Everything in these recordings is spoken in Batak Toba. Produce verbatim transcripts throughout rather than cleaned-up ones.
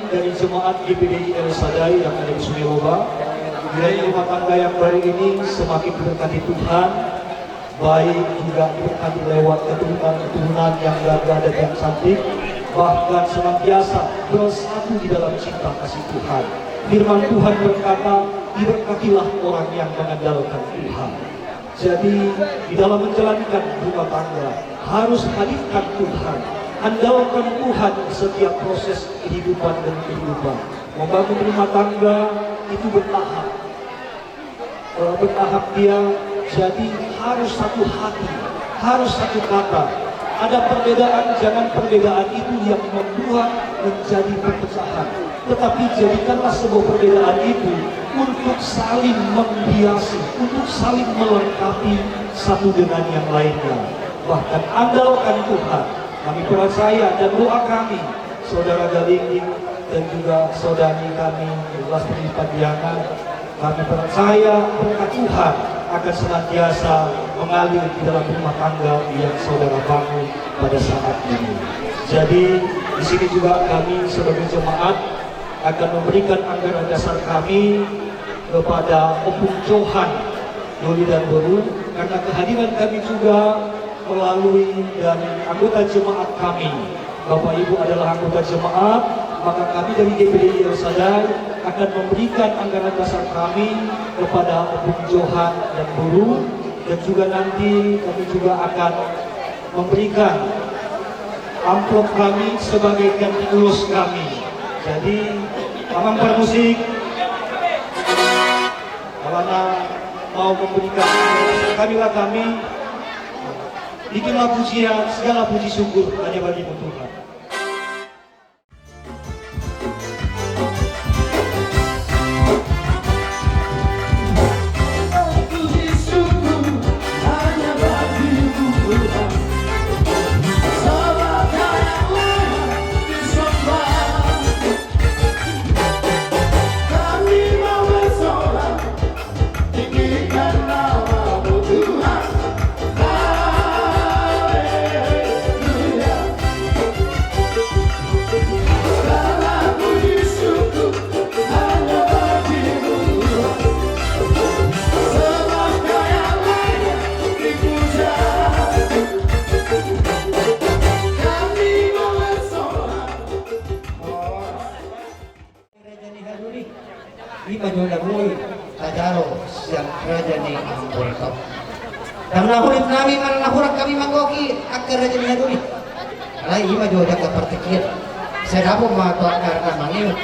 Dari jemaat G P D I El Sadai yang ada di Sungai Loba, kiranya rumah tangga yang baru ini semakin diberkati Tuhan, baik juga diberkati lewat keturunan-keturunan yang gagah dan yang cantik, bahkan senantiasa bersatu di dalam cinta kasih Tuhan. Firman Tuhan berkata, "Diberkatilah orang yang mengandalkan Tuhan." Jadi, di dalam menjalankan rumah tangga, harus hadirkan Tuhan, andalkan Tuhan setiap proses kehidupan dan kehidupan. Membangun rumah tangga itu bertahap. Eh, bertahap dia, jadi harus satu hati, harus satu kata. Ada perbedaan, jangan perbedaan itu yang membuat menjadi perpecahan. Tetapi jadikanlah sebuah perbedaan itu untuk saling menghiasi, untuk saling melengkapi satu dengan yang lainnya. Bahkan andalkan Tuhan. Kami percaya dan doa kami, Saudara Galingging dan juga saudari kami, Lastri Pandiangan, kami percaya berkat Tuhan akan senantiasa mengalir di dalam rumah tangga yang saudara bangun pada saat ini. Jadi, di sini juga kami sebagai jemaat akan memberikan anggaran dasar kami kepada Ompung Johan, Doli dan Boru, karena kehadiran kami juga melalui dari anggota jemaat kami. Bapak Ibu adalah anggota jemaat, maka kami dari G P D I El Sadai akan memberikan anggaran dasar kami kepada Ompung Johan dan Boru, dan juga nanti kami juga akan memberikan amplop kami sebagai ganti ulos kami. Jadi, Amang Parmusik, kalau mau memberikan, kamilah kami, bikinlah pujian, segala puji syukur hanya bagimu Tuhan. Raja ni Haduri, ima jo na boi tajalo sian raja ni Amangboru. Dang na hurit nami, mana na hurang hami manggohi angka raja ni Haduri. Alai ima jo jala partingkian. Sai dapot ma tu angka na mangihut,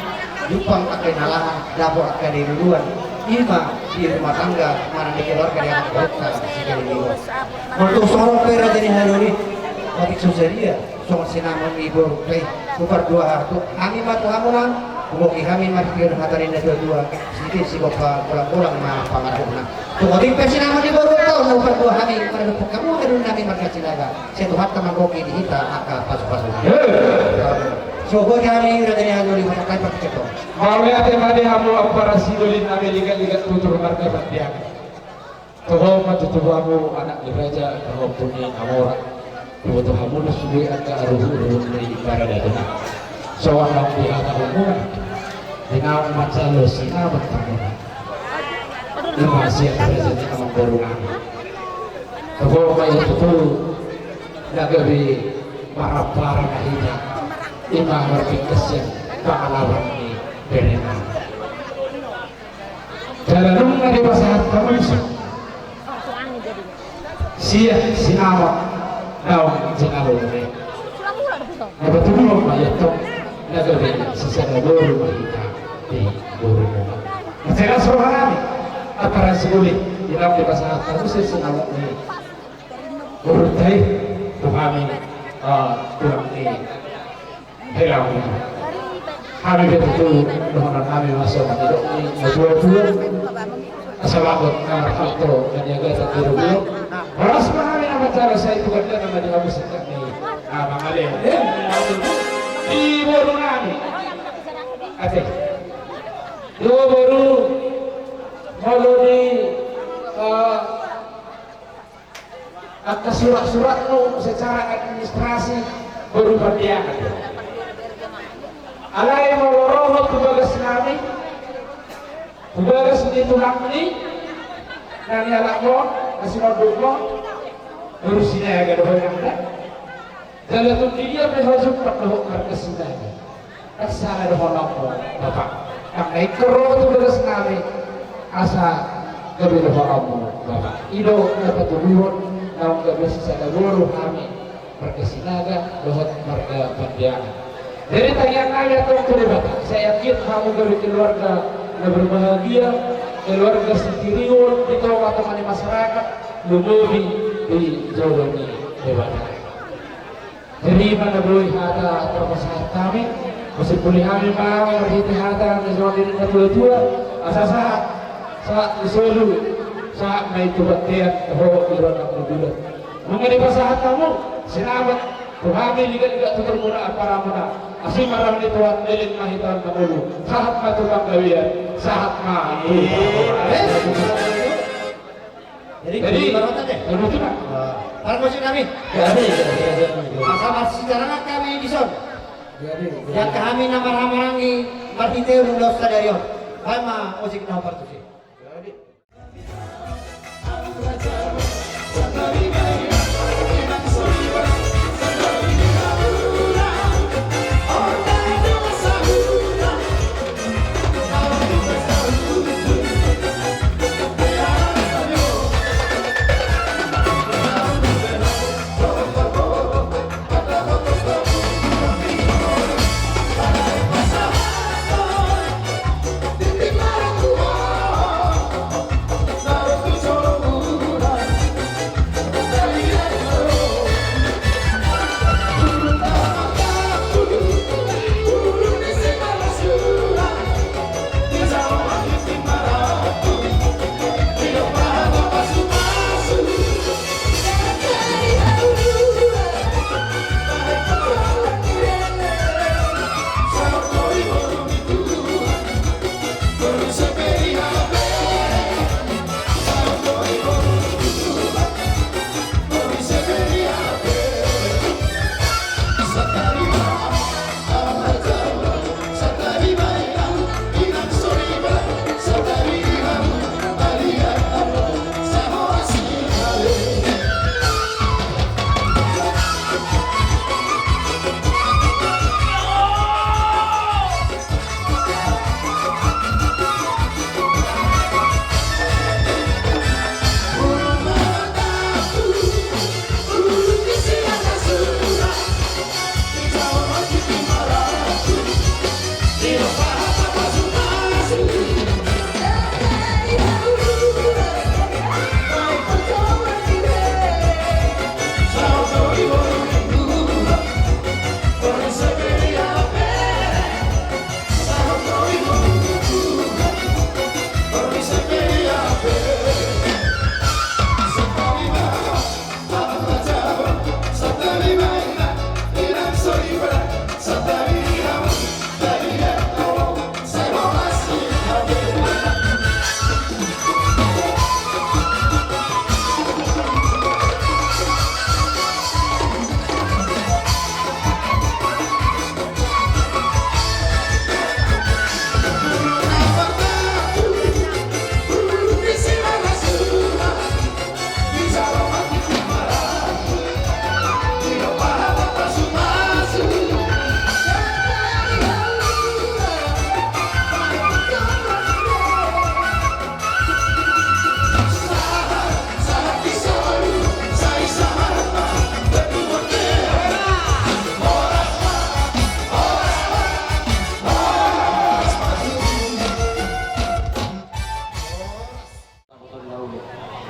jumpang angka na laha, dapot angka na niluluan. Ima di rumah tangga, mana di keluarga ni Amangboru, si Galingging. Molo tung songon on pe raja ni Haduri, tapi susah dia. Songon sinamot ni boru pe, hupardua tu hami ma tu hamu nang, huboto hami ma di hata ni na tua-tua, sititi sigompa, bolang-bolang ma pangarahutna. Tu otik pe sinamot ni boru on, hupardua hami, maradophon hamu, adong nami marga Sinaga, sai Tuhanta manggohi di hita angka pasu-pasu. So, boti hami, raja ni Haduri, matakai pakai keto. Mauliate ma di hamu, ampara sidoli nami, ligat-ligat tutur marga Pandiangan. Toho ma tutu hamu anak ni raja, toho pun ni Amora. Toho tu hamu na sude angka aruhu-ruhu ni paradaton. Songon na dihatahon muna, di na manjalo sinamot hamuna, ima sian raja ni Amangboru nami. Toho ma i tutu na gabe marampara na hita, ima marpinggan sian pangalaman ni bere nami. Jala nunga dipasahat hamu disi sian sinamot naung jinalo muna i. Na patuduhon ma i antong na gabe sisada boru ma hita di borumuna. Na jelas roha nami, ampara sidoli, di naung dipasahat hamu sian sinamot ni borunta i tu hami, eh, tulang ni Hela. Hami pe tutu dohonon nami ma songon nidok ni natua-tua. Asa bagot na marhalto na niagatan di robeon. Horas ma hami na manjalo, sai tu gandana ma di hamu singkat ni, ah, mangale. Eh, di boru nami. Ate. Di boru. Molo di, eh, angka surat-suratmu secara administrasi boru Pandiangan. Alai molo ro ho tu bagas nami, tu bagas ni tulang ni na nialap ho, na sinonduk ho, boru Sinaga do ho inang da. Jala tung di dia pe ho jumpang dohot marga Sinaga, ndang sala dohononmu Bapak. Nang na ingkon ro ho tu bagas nami asa gabe dohononmu Bapak. I do na patuduhon naung gabe sisada boru hami marga Sinaga dohot marga Pandiangan. Jadi tangiang nami antong tu Debata, sai anggiat hamu gabe keluarga na berbahagia, keluarga sitirion di tonga-tonga ni masyarakat, lumobi di jolo ni Debata. Jadi i ma na boi hata parpasahat hami, masimpuli hami ma marhite hata na nidok ni natua-tua, asa sahat, sahat ni solu, sahat ma i tu bontean dohot di rondang ni bulan. Nunga dipasahat hamu, selamat tu hami ligat-ligat tu turpuna amparamuna. Asi ma roha ni Tuhan, leleng ma hita on na mulu. Sahat ma tu panggabean, sahat ma tu panggabean. Jadi, jadi, parmusik nami. Jadi, jadi, jadi. Asa marsijarangan hami dison. Jadi, jadi. Di angka hami na marhahamaranggi marhite ulaon sadari on. Baen ma musik na hombar tusi. Jadi.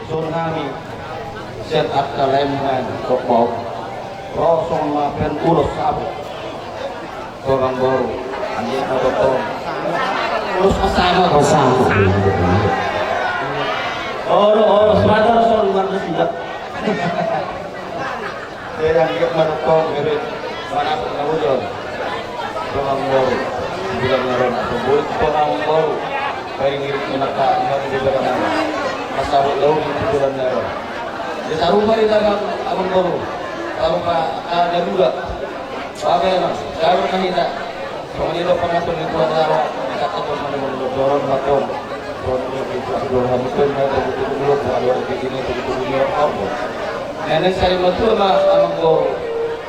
Dison hami sian angka Lemban Tokbaok, ro songon na pe ulos sabo. Sonang boru, anggiat ma tongtong ulos ma sabo. Ulos sabo. Olo, olo, sebentar, sonang marga Sidat. Jadi anggiat ma tongtong, jadi manang na ujon. Sonang boru, bilang ngaran, boru, sonang boru. Paling irit menaka, ingat di bagaimana. Masa lalu di bulan ngaran. Dia taruh mari dagang abang boru. Taruh pa, ah, dia juga. Apa ya, Mas? Taruh kan kita. Songon i do panampil ni tuan lara, dikata pun mana menurut dorong batong. Dorong di tuan dorong hamusun, mana dari tubuh dulu, bukan luar bikin itu di tubuh dia, apa? Nenek saya matua ma, amang guru.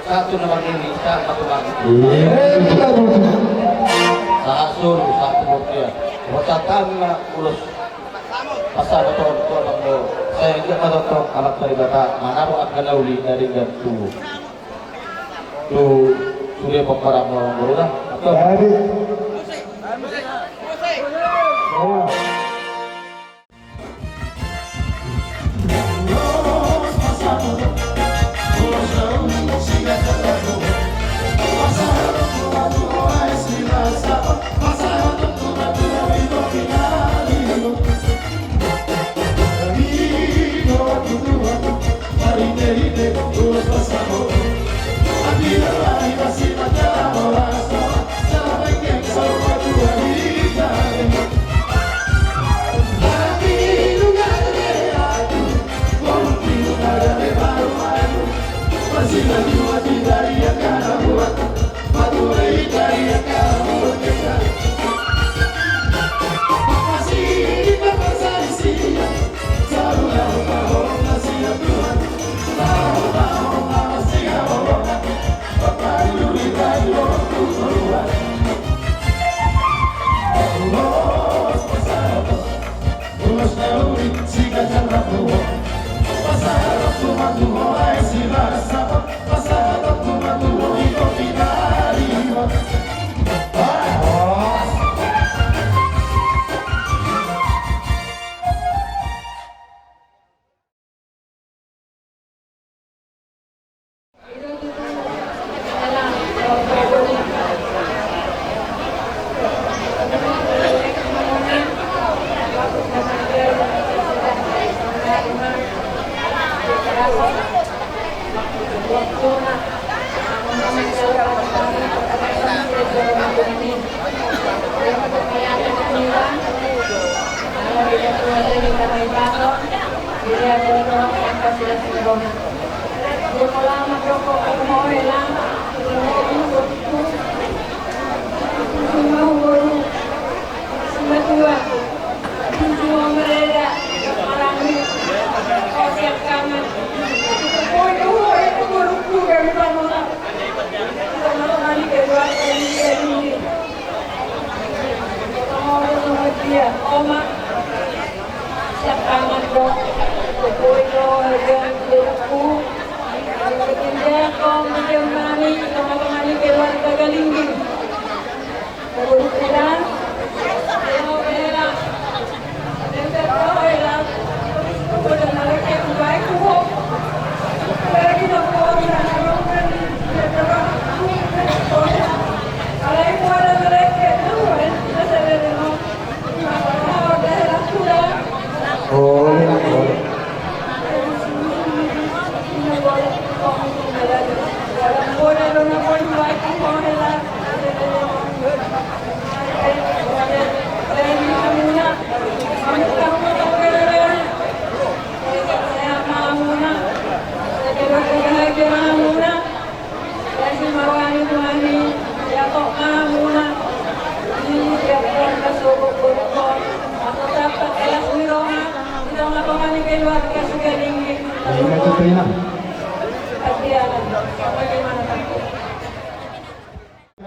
Satu nama ini, satu nama ini. Iya, betul. Satu, satu bukti ya. Kota Tangga, urus. Pasal betul, betul, betul. Saya juga betul, amat dari Batak, mana buat kena uli dari Gatu. Tu sude pokora molo molo da. Jadi.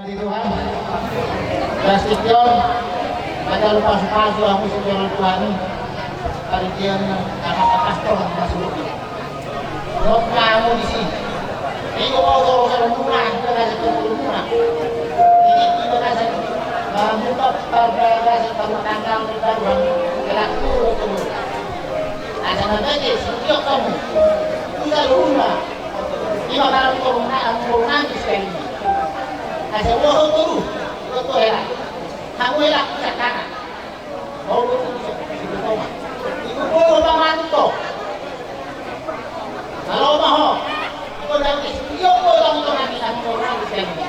Di Tuhan, plastik on, ada lupa sepatu, aku sejalan Tuhan. Panitia ni, anak pastor, masuk. Dok kamu di sini. Ini mau tahu saya rumah, kita kasih tahu rumah. Ini kita kasih, eh, buka pada kasih tahu tanggal kita, Tuhan. Kira tuh, tuh. Asa na bege, setiap kamu. Kita rumah. Ima barang turun na-, turun nangis kayak ini. Asa uang turun, lo tuh heran. Kamu heran, bisa tangan. Mau turun, bisa, bisa turun. Ibu guru paman tuh. Kalau mau, itu dari studio, kalau mau nangis, kamu turun nangis kayak ini.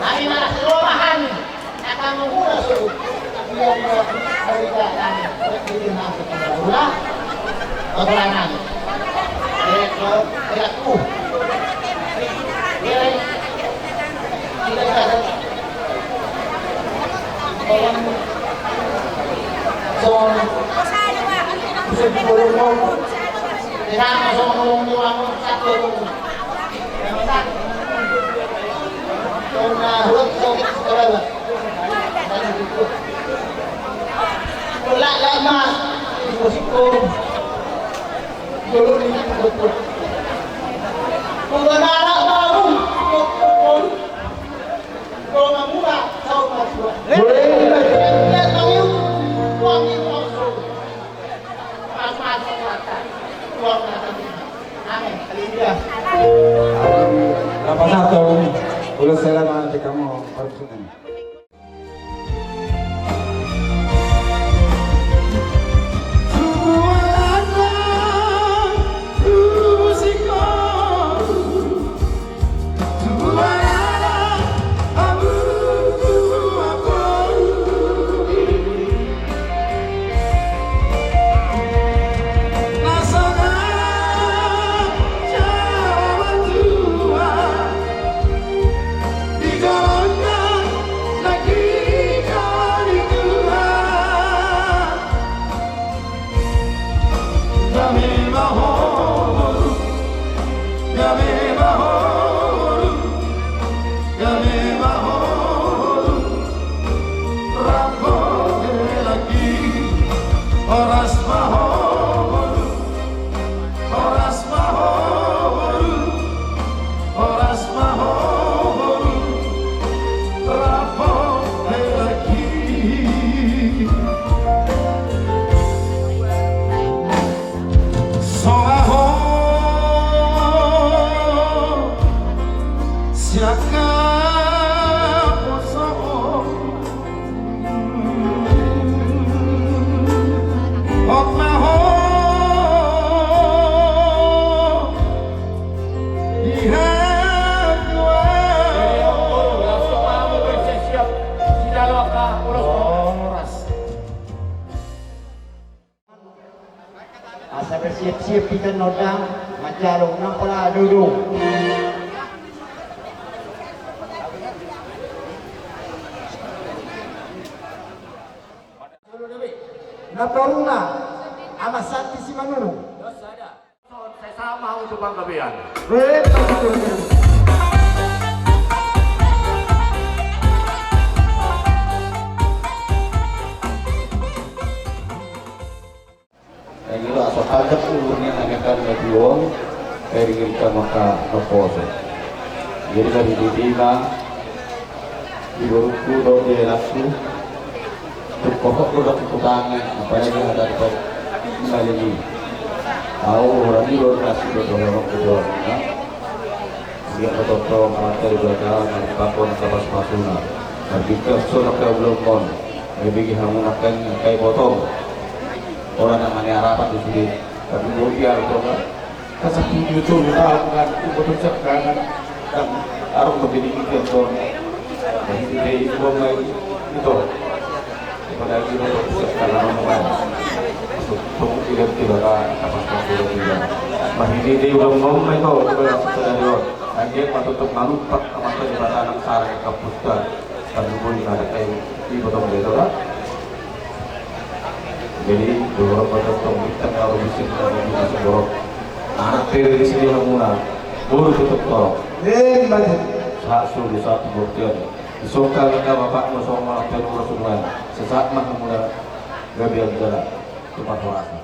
Kami malah selomahan. Akan mengurus itu. Ia, ia, berita kami. Berita kami. Berita kami. Berita kami. Berita kami. Rapasahat, ulos hela ma di hamu parmusik nami. Asa bersiap-siap hita nondang manjalo nang pola dodo. Natoruna Ama Santi Simanurung. Sesama untuk panggabean. Jadi lah so tajak ulurnya hanya kan lebih wong dari kita maka ngeposo. Jadi dari didi ma di borukku do di anakku. Tuk pokok do dak kutangi apalagi ada di balik ini. Au orang ini baru kasih do orang itu. Dia betul-betul mata di belakang pakon kapas pasuna. Tapi kerso nak kau belum pon. Jadi hamu nak kan kai potong. Orang yang mana harapan di sini. Tapi mau dia itu kan. Kasih video tuh tahu kan. Itu betul kan. Dan arung begini itu tuh. Jadi dia itu mau itu. Padahal kita bisa sekarang mau. Untuk tidak tidak apa apa tidak. Masih di di belum mau itu. Kita dari Anggiat ma tongtong malumpak amanta Debata nang sarang i kapustan. Tarlumobi ma anak i, i potong desa lah. Jadi dohot ma tongtong bintang na ro bisik na ro bisik borok. Anak tere di sini hamuna. Boru tutup torok. Sahat solu sahat tu bortian. Disongkal na bapakmu songon anak tere ro sumai. Sesaat ma hamuna gabe anjala. Tupat horasa.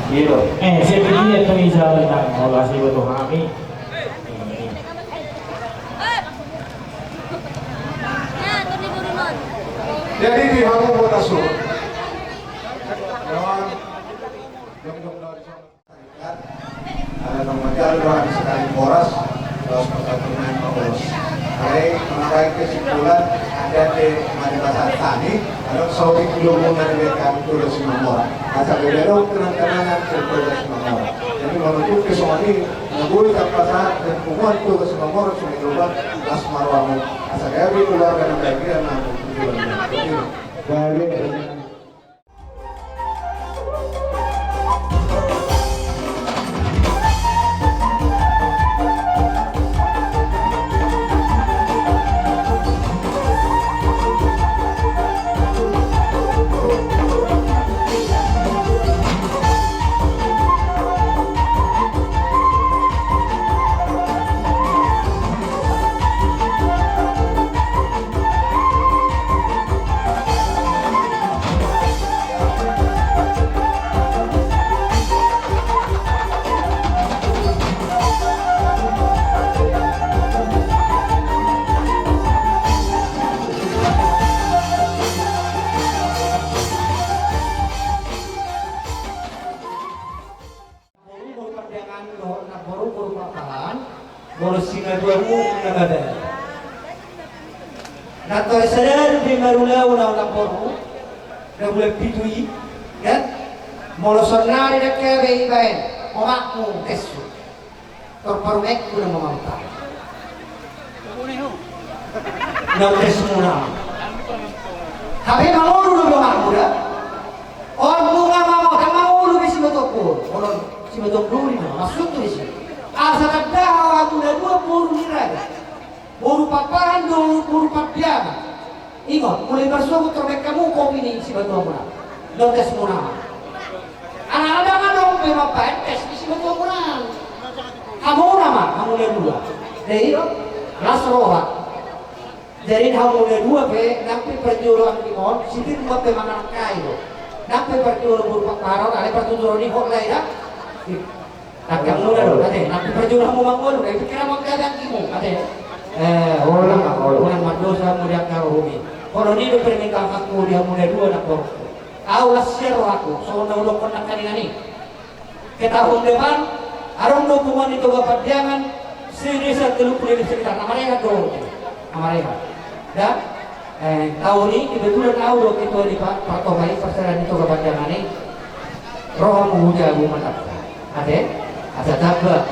Iya. Eh, siapa dia tuh Izal nang mau kasih buat hami? Jadi di hamu kota su. Lawan, dong, dong, dong. Ala nang manjalo do hami sakali horas, laos pasahaton nami ma horas. Alai manang baen kesimpulan, ate-ate ma di pasahat hami, adong saotik do muna di baen hami Toga Simamora. Asa gabe adong kenang-kenangan sian Toga Simamora. Jadi molo tung pe songon i, na boi tapasahat dan punguan Toga Simamora songon i do ba, las ma rohamu. Asa gabe keluarga na bahagia nang tu bulan. Gabe. Boru, boru pandangan dohot namboru, boru papahan, molo singaduamu na badan. Nantong sada dope marulaon au namboru, na bulan pitu i, kan? Molo saonari ndang gabe ibaen omakmu, tesmu. Tor parumaenku na mamampa. Na tesmu nama. Hape mangolu do omakmu da. On nunga mangolu, mangolu be simatuam boru. Olo, simatuam boru i ma maksudhu disi. Asa tanda hamuna dua boru ni raja. Boru papahan do boru pandangan. Ingot, mulai marsogot tor baen hamu kopi ni simatuamuna. Dang tesmuna. Ala ndang adong be mambaen tes ni simatuamuna. Hamuna ma, hamuna dua. Jadi, las roha. Jadi hamuna dua pe, nang pe parjolo anggi on, sipir buat pe mangalangkai do. Nang pe parjolo boru papahan, alai partuturon i hot lai da. Angka muna do, ate, nang pe parjolo hamu mangolu, nang pe kira mangkadang anggimu, ate. Eh, holan, holan. Holan mandosa hamu di angka rohami. Holan i do permintaanku di hamuna dua na borungku. Au las sian rohangku, songon na hudokkon nangkaningan i. Ke tahun depan, adong do punguan ni Toga Pandangan, se-desa tolu pulu lima sekitar, na marehat do, na marehat. Da, eh, taon i kebetulan au do ketua ni pa-, partoha i, parsada ni Toga Pandangan i. Ro hamu hujabu ma tamba. Ate, asa tamba,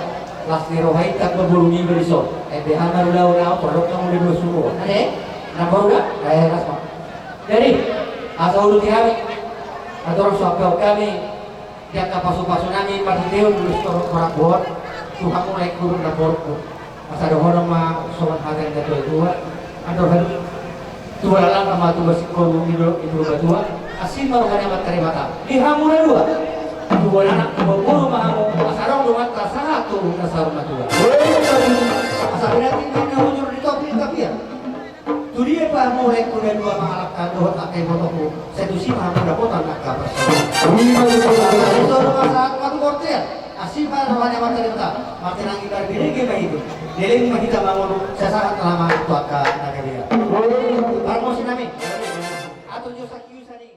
las ni roha i tamba boru niba dison. Ende hama ulaon au, parodok hamu di dua suru. Ate, na boru da? Eh, las ma. Jadi, asa uduti hami, asa torang suapkan hami, di angka pasupasu nami, marhiteon ulos torop marangkup, tu hamu lae guru na borungku. Asa dohonon ma songon hata ni natuatua, andor haduan, tubu lalan ma tubu singkoru, ido, ido batua, asi ma roha ni Amanta Debata di hamuna dua. Tubuan anak, tubuan boru ma hamu, asa adong do Amanta sahat tu na saur matua. Asa berarti na hujur di topi, di topi ya. Tu dia pe hamu lae guru na dua mangalangka dohot angka ibotongku, sai tusi ma hamu dapotan angka parsaulian. Asa adong ma sahat ma tu bontean. Asi ma roha ni Amanta Debata, martinangi parbirege ma hidup, leleng ma hita mangolu, sai sahat ma tu angka na gabe. Pargonsi nami. Atur jo sakiusan i.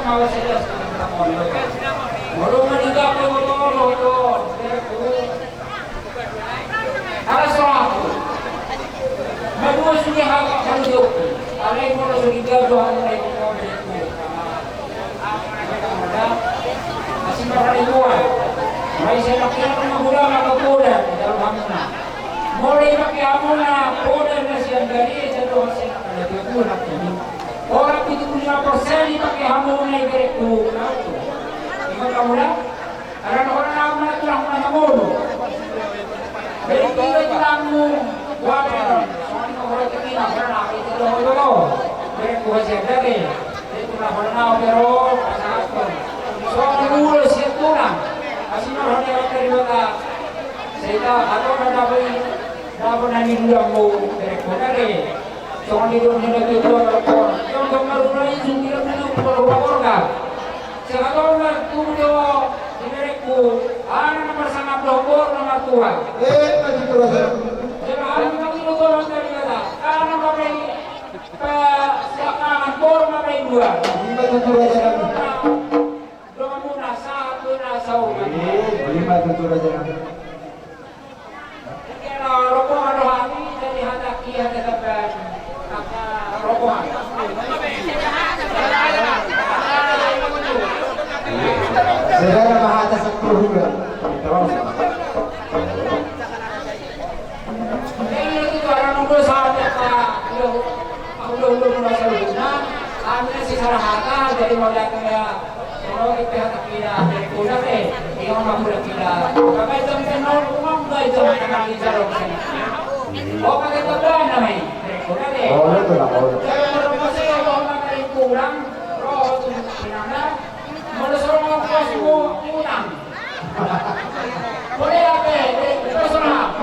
Molo maninggalkan motor, motor, ala soal aku. Madua sudah hak kalau jauh. Alai molo sudah jauh, alai molo sudah jauh. Masih berani dua. Mulai saya pakai apa gula apa gula dalam hamuna. Mulai pakai hamuna, gula nasi yang dari saya doa saya nak ada dua bulan ini. Orang itu punya persen pakai hamuna yang dari ku. Ingat kamu lah. Karena orang lama tulang mana mulu. Jadi tiga tulangmu, wajar. Soalnya kau orang kecil, apa nak itu dah mau dulu. Jadi gua siap lagi. Jadi tulang mana mau biar oh, pasangan. Soalnya mulu siap tulang. Kasih mau dia dari mata. Sehingga aku ada dapat, dapat nani dulu mau dari gua lagi. Soalnya dia punya lagi dua orang. Yang gambar mulai itu dia punya dua orang. Sehingga tulang tuh dia di mereka. Anak nomor sangat dohor nomor tua. Eh, maju terus. Sehingga anak nomor dua dari mata. Anak nomor Pe, siapangan bor ma pe dua. Lima tutu raja nami. Dua muna satu na saungan. Eh, lima tutu raja nami. Kira rombongan rohani dari hata kia tetap rombongan. Saudara Mahata Sepuluh juga. Terus. Jadi itu barang udah saat apa? Udah, udah, udah mulai seluruhnya. Kami sih salah kata, jadi mau lihat ya. Kalau kita kata kita, udah deh. Dia mau udah kita. Pakai jam tenor, rumah udah itu, pakai jam tenor. Oh, pakai tebalan namanya. Udah deh. Oh, udah tuh, udah. Saya mau rumah saya, mau makan kurang. Roh tuh, pinangnya. Molo so ro pas mo utang. Boleh ape, boleh, terserah.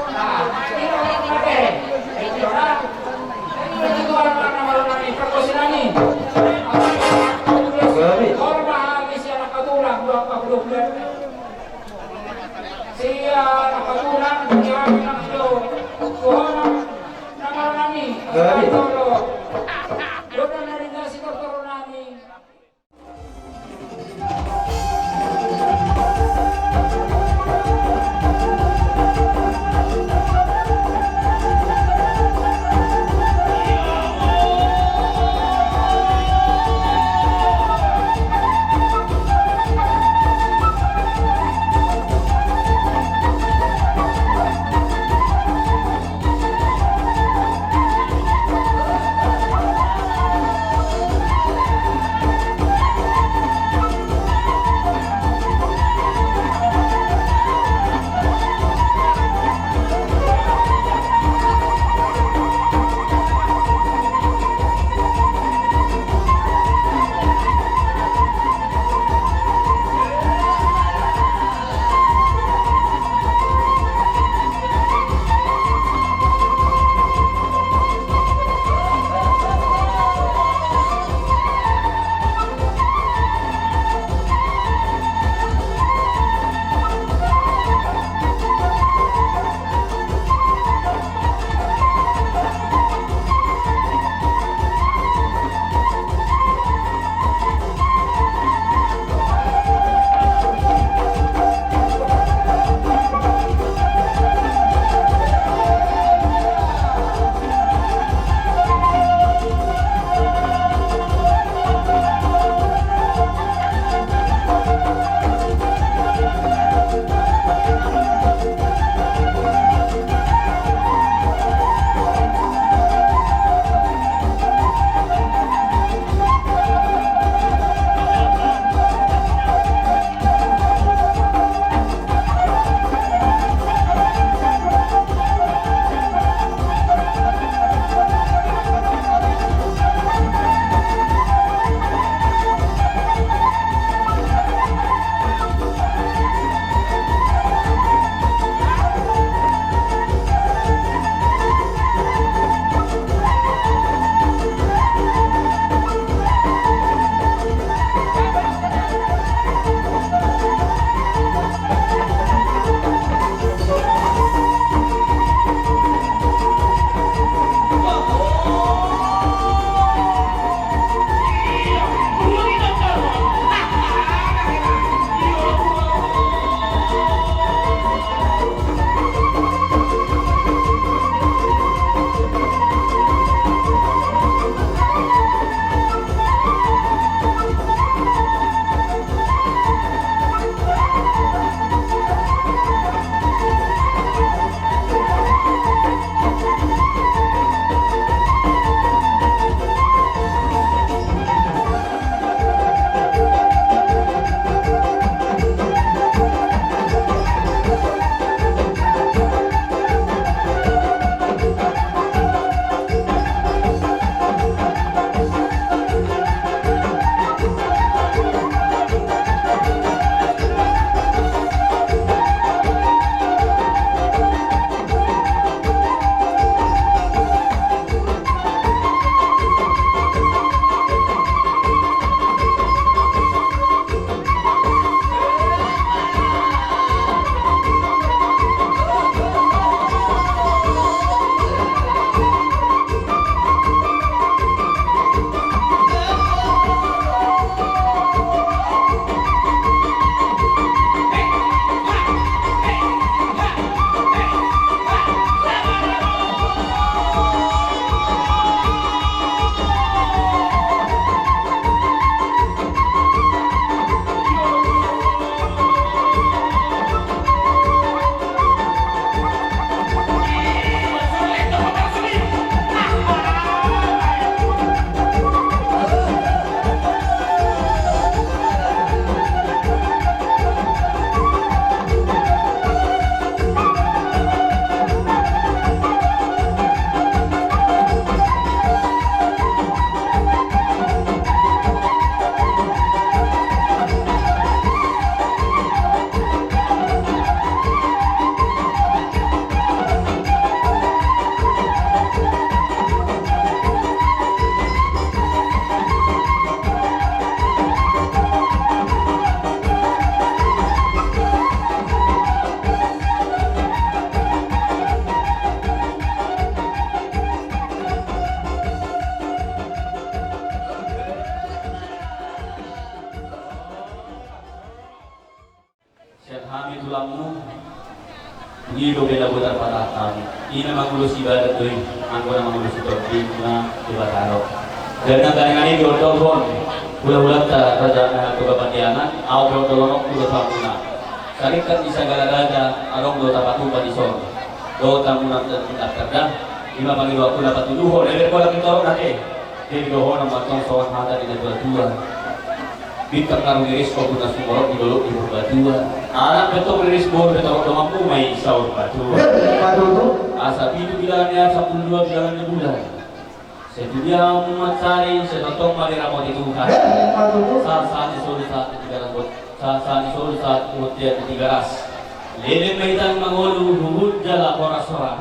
Nah, ini orang ape. Ini orang. Ini orang itu orang nama orang ini, perkosaan ini. Hormat habis ya, anak keturunan, dua apa, dua bulan. Si anak keturunan, dia anak itu. Hormat nama orang ini. Itu loh. I do bela botar patahon. I na mangulosi badan do i, anggo na mangulosi tondi na Debata do. Jadi nangkaningan i diondolhon hulahulanta Raja, eh, Toga Pandiangan, ahu pe ondolhononku do tu hamuna. Saringkat ni sagala raja adong do tapatupa dison. Dohot hamuna terdaftar da. I ma pangidoanku na patuduhon, eme pola pintorong ate. Jadi dohonon ma tong songon hata ni natuatua. Bintang na rumiris, ombun na sumorop di dolok di Purbatua. Anak pe tong riris, boru pe torop, donganmu ma i saur matua. Asa pitu bilangan ni ari, sampulu dua bilangan ni bulan. Sai tu dia hamu mansari, sai tongtong ma diramoti Tuhan. Sahat sahat ni solu sahat ni Tigaras, sahat sahat ni solu sahat ni Tigaras. Leleng ma hita mangolu, huhut jala horas horas.